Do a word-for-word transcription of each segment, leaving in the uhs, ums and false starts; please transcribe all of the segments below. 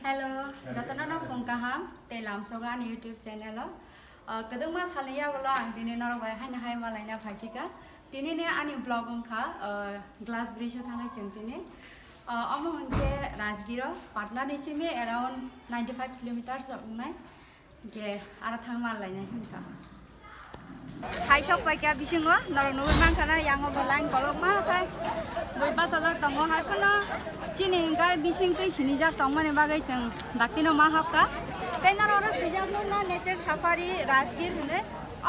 Hello, jotono no phung kaham tei lamsogo ani YouTube channel o. Ah, kwdwkma salni yagulo ang tini norok bai haino hai malaina phaiphika. Tini ni ani vlog wngkha, ah, Glass Bridge o thangnai chwng tini. Ah, omo hwnkhe Rajgir o, Patna ni simi around ninety five kilometers wngnai. Ge, aro thang mal lainai hwnka. Hai sok pai kha bisingo, norok nugwi mankha na, yango bo line kolokma khai. Bui bachajak tongo, hai phano chini hwnka bising twi sinijak tongmani bagwi chwng daktino ma hapkha. Tei norok oro swijak nukna Nature Safari Rajgir hwnwi.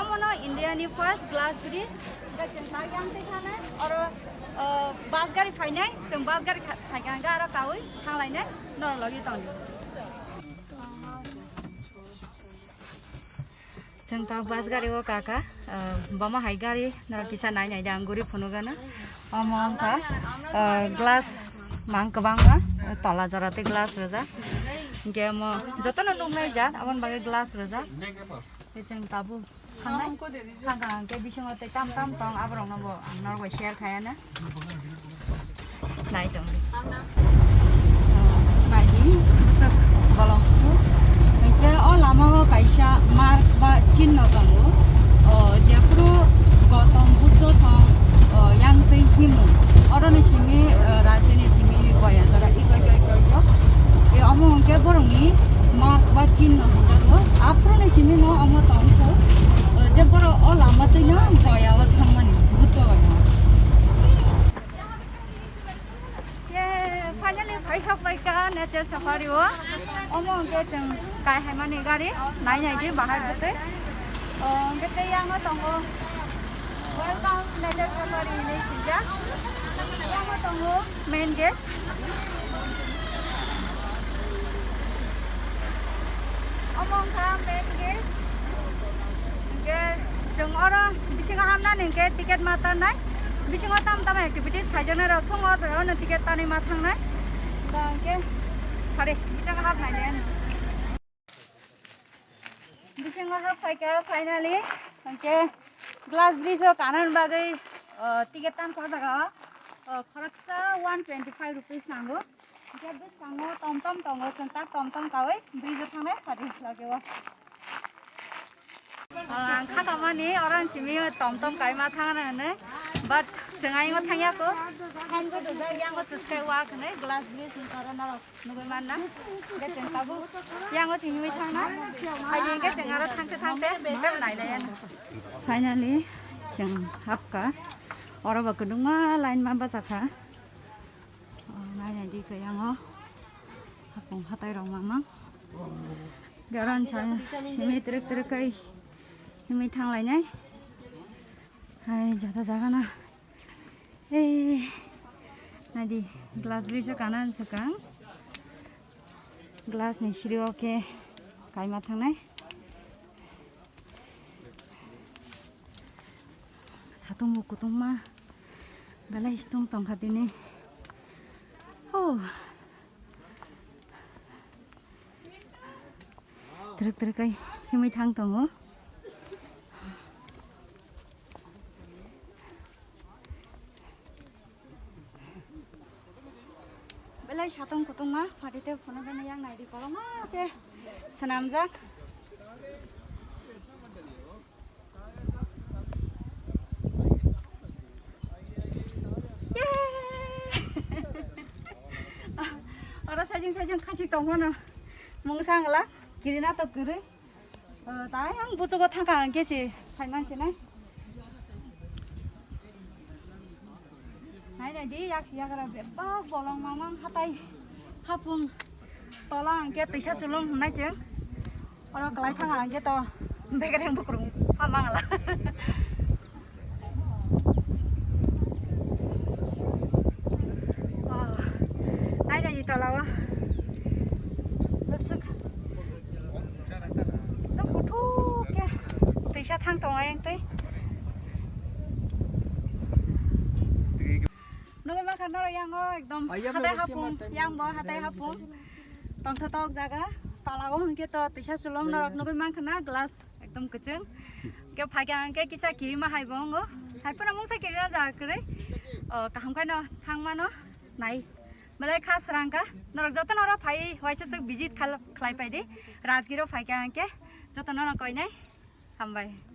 Omono India ni first glass bridge. Hwnka chwng tak yang twi thanai, oro, uh, bus gari phainai, chwng bus gari kha-, phaikha hwnka aro kaui thang lainai, norok logi tongdi. Chwng tok bus gari o kaka, ah, boma hai gari norok kisa nai nai de ang guri phunukgana. Omo wngkha, ah, glass mang kwbangma, tola jora tei glass rijak. Hwnkhe omo jotono nuknai jat, aboni bagwi glass rijak. Tei chwng tabuk thangnai, thangkha hwnkhe bisingo tei tam tam tong, aborokno bo ang norok bai share khaiya na. Nai tong. Nai di, bwswk bolong. Hwnkhe o lama o kaisa mark ba chinno tongo. O jephuru Gautam Buddha song, o, yang twi himung. Oroni simi, o, rajini simi boya jora ikoi koi koi koi. E omo hwnkhe borokni mark ba chinno hwnjago. Aphuruni simi no omo tongkho. O, je borok o lama twino boya o thangmani, Buddha boya. Ye, finally phai sok pai kha Nature Safari o. Omo hwnkhe chwng kai hai mani gari nai nai di bahai bwtwi. O, hwnkhe tei yango tongo Welcome Nature Safari hinwi swijak. Yango tongo main gate. Omo wngkha main gate. Hwnkhe chwng oro bisingo hamnani hwnkhe ticket ma tanai. Bisingo tamo tamo activities khaijaknai rok thung o jaga o no ticket tanwi ma thangnai. Ba hwnkhe phari bisingo hapnai le. Bisingo hap phaikha finally. Hwnkhe glass bridge o kanani bagwi, o, ticket tansa o jaga o, o, khoroksa one twenty five rupees nango. Hwnkhe bwskango tom tom tongo, chwng tak tom tom kaui bridge o thangnai pari lage o. Ah, ang kha kamani oran simi tom tom kaima thangna hwnwi, but chwng ayung o thangya kho. Sign board rijak, yang o swskai wak hwnwi, glass bridge ni korona rok nugui manna. Hwnkhe chwng tabuk yang o simi thangna, hai hwnkhe chwng aro thangte thangte nai nai. Finally chwng hapkha, oro bo kwdwngma line ma bachakha. O, nai nai di khe yang o hapung hatai rok mamang. Garan sa simi trek trek kai himwi thang lainai. Hai jata jaga na. Ei, nai di glass bridge o kana swkang. Glass ni siri o khe kaima thangnai. Satung bo kutungma belai situng tongkha tini. Oh. Trek trek kai himwi thang tongo. Belai satung kutungma phatite phunukgani yang nai di kolokma khe swnamjak. Yay! Oro sajing sajing khachik tongmano mungsa wngla kirina to kwrwi. O, tai ang buchugo thangkha hwnkhe se saiman sinai. Nai nai di yak yagra bebak bolong mamang hatai hapung tola hwnkhe twisa chulung hwnai chwng. Oro kwlai thangkha hwnkhe to begreng bukrung pha mangla. Oh, nai nai di tola o. Bwswk. Sok kuthuk khe twisa thang tongo yang tei. Nugui mankha norok yang o ekdom hatai hapung, yang bo hatai hapung. Tongthotok jaga, tola o hwnkhe to twisa chulung norok nugui mankha na glass. Ekdom kwchwng. Khe phaikha hwnkhe kisa kirima hai bo wngo. Hai phano mungsa kirima jaga kwrwi. O, kaham khaino thangmano nai. Belai kha srang kha. Norok joto norok phai waisa swk visit khal-, khlai phai di. Rajgir o phai kha hwnkhe joto norok koinai. Hambai.